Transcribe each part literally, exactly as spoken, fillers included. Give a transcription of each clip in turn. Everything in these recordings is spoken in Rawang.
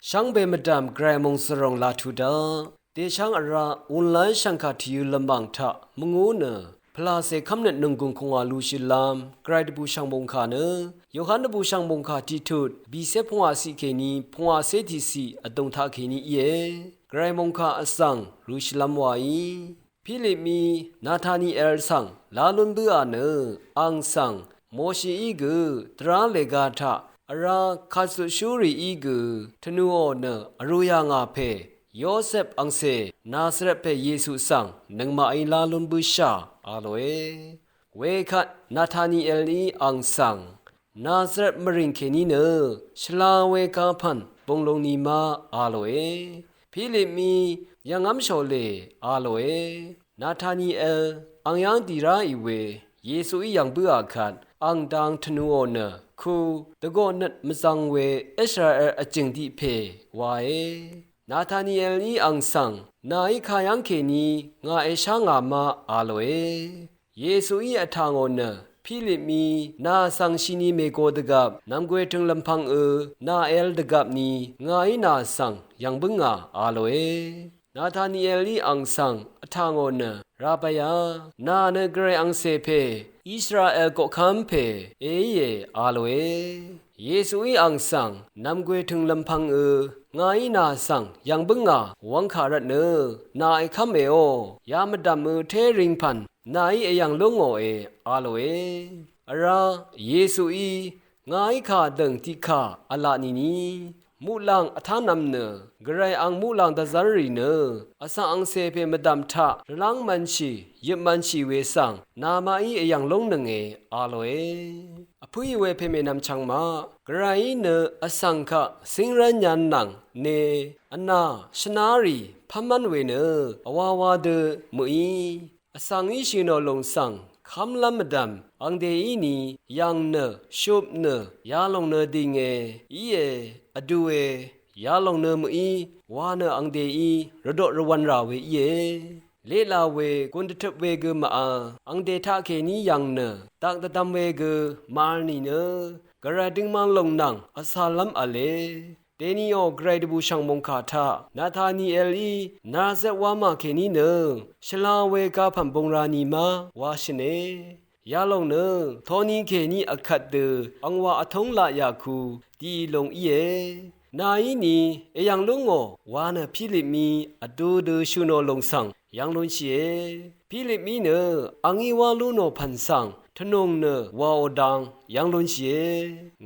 Shvngbe mvdv̀m Gvray mòngsvròng laq tuq daq, dèshv́ng vrá online shv̀ngkà tvyø̄ lvmàng taq mvngú nø, pvlàcè kv́mnøt nònggùng kùngwà lushìlv́m Gvray dvbùshv̀ng mòngkà nø, Yohan dvbùshv̀ng mòngkà tiqtut bìcé pungwàciq kèní pungwàcé tiqciq vdùng taqkèní íe. Gvray mòngkà vsvng røshìlv́m waí. Pilipmí Nataniel svng lá lún bǿà nø, ang svng Moshií gø dvrá lèga taq vrá kàzutshúrìí gø tvnùò nø vrū yà ngà pè Yosep angcè Nazaret pè Yesu svng nøngmaqí lá lún bǿshà, a lòe. Wekvt Natanielí ang svng, Nazaret mvrìng kèní nø shvla we kapv̀n bung lung ni ma, a lòe. Pilipmí yv̀ngv́m shòlè, a lòe. Nataniel ang yv́ng dì ráì we Yesuí yv̀ng bǿà kvt, ang dang tvnùò nø ku dvgò nøt mvzvng we Israel vjø̀ng tiq pè wae. Natanielí ang svng, nàí kayv́ng kèní ngà èshá ngà ma, a lòe. Yesuí vtà ngò nø, Pilipmí nà svng shini mègo dvgvp nv̀mgwè tø̀ng lv̀mpv̄ng ø nà èvl dvgvp ni ngàí nà svng yv̀ng bǿngà, a lòe. Natanielí ang svng vtà ngò nø, Rabaya, nà nø Gvray angcè pè Israel koqkv́m pè èíe, a lòe. Yesuí ang svng, nv̀mgwè tø̀ng lv̀mpv̄ng ø ngàí nà svng yv̀ng bǿngà wv̄ngkà rvtnø, nà èkv́mèò, ya mvdv̀m ø té ringpv̀n nàí èyv̀ng lú ngòe, a lòe. Vrá Yesuí ngàí kà dø̀ng tiqkà v̄la nìni, muqlàng vtánv̄m nø, Gvray ang muqlàng dvzv́rrì nø, vsvng angcè pè mvdv̀m taq rvlv́ng mv̄nshì yøp mv̄nshì we svng, namaqí èyv̀ng lúngnønge, a lòe. Vpǿì we pèmènvm chvngmaq, Gvrayí nø vsvng kaq cíng rv́n yv̄n nvng ne, vnà shvnarì pv́mv́n we nø, vwawa dø mø̀í. Vsvng í shø̀nò lùng svng kv́mlv́m mvdv̀m, angdèí ni yv̀ng nø, shup nø, yalòng nø dìnge, íe, vdue, yalòng nø mø̀í, wa nø angdèí rvdoq rvwv̄n rà we íe. Leqlà we gùn dvtøp we gø màvl, angdè taqkèní yv̀ng nø, dak dvdvm we gø màvl nìnø, Gvray døngman lòng nvng vcàllv́m v̄le. Dènìò Gvray dvbùshv̀ng mòngkà taq Natanielí Nazareth wamà kèní nø shvla we kapv̀n bung ra ni ma wa shø̀ne. Yalòng nø toni kèní vkvt dø angwà vtúng laq yà ku dìì lòng íe. Nàí ni èyv̀ng lú ngò wa nø Pilipmí vdu dø shø̀nò lòng svng yv̀ng lunshìe. Pilipmí nø angí wá lú nò pv̀n svng tvnùng nø wàò dang yv̀ng lunshìe.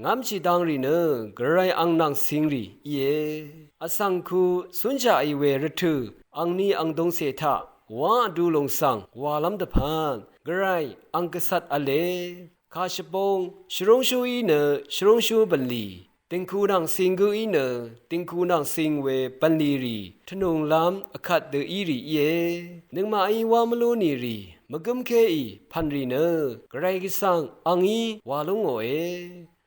Ngv́mshì dangrì nø Gvray ang nvng cing rì íe. Vsvng ku cúnshaqì we rvtø̀ angni angdungcè taq wá vdu lùng svng wàlv́m dvpvt Gvray ang gvcvt v̄le. Kàshvbong shvrúngshúí nø shvrúngshú bv̀nlì, dìngku nvng cing gǿí nø dìngku nvng cing we bv̀nlì rì tvnùnglv́m vkvt dø í rì íe. Nøngmaqí wá mvlú nìrì mvgǿmkéì pv̀n rì nø Gvray Gvsvng angí wà lú ngòe.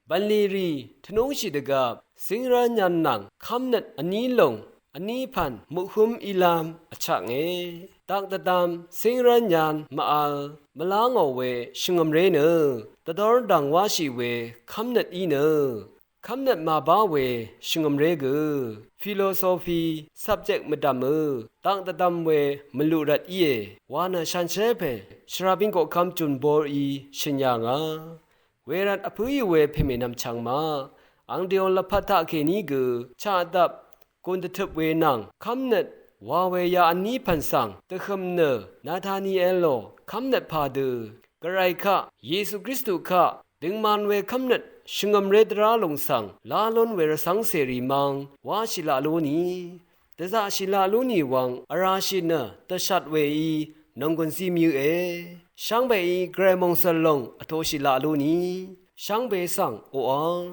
Bv̀nlì rì tvnúngshì dvgvp cíng rv́n yv̄n nvng kv́mnøt vní lòng vní pv̀n muqhǿm ílv́m vchaknge. Dak dvdvm cíng rv́n yv̄n màvl mvlá ngò we shvngø̀mré nø dvdór dv̀ng wáshì we kv́mnøt í nø kv́mnøt màbá we shvngø̀mré gø filosofi subject mvdv̀mø dak dvdvm we mvluq rvt íe wa nø shanshér pè shvrabín koqkv́m jùn bórí shø̀n yà ngà. Wervt vpǿì we pèmènvm chvngmaq, angdèò lvpat taqkèní gø chaqdvp gùn dvtøp we nvng kv́mnøt wa we ya vní pv̀n svng dvhø̀m nø Natanielò kv́mnøt pà dø Gvray kaq Yesu Kristu kaq døngman we kv́mnøt shvngø̀mré dvrá lùng svng lá lún we rvcv́ng cèrì mvng wáshì laq lú ni. Dvzaqshì laq lú nì wvng vrashì nø dvshat weí nònggùn zí mvyǿe. Shvngbeí Gvray mòngsø̀l lòng vtoshì laq lú ni. Shvngbe svng oqvng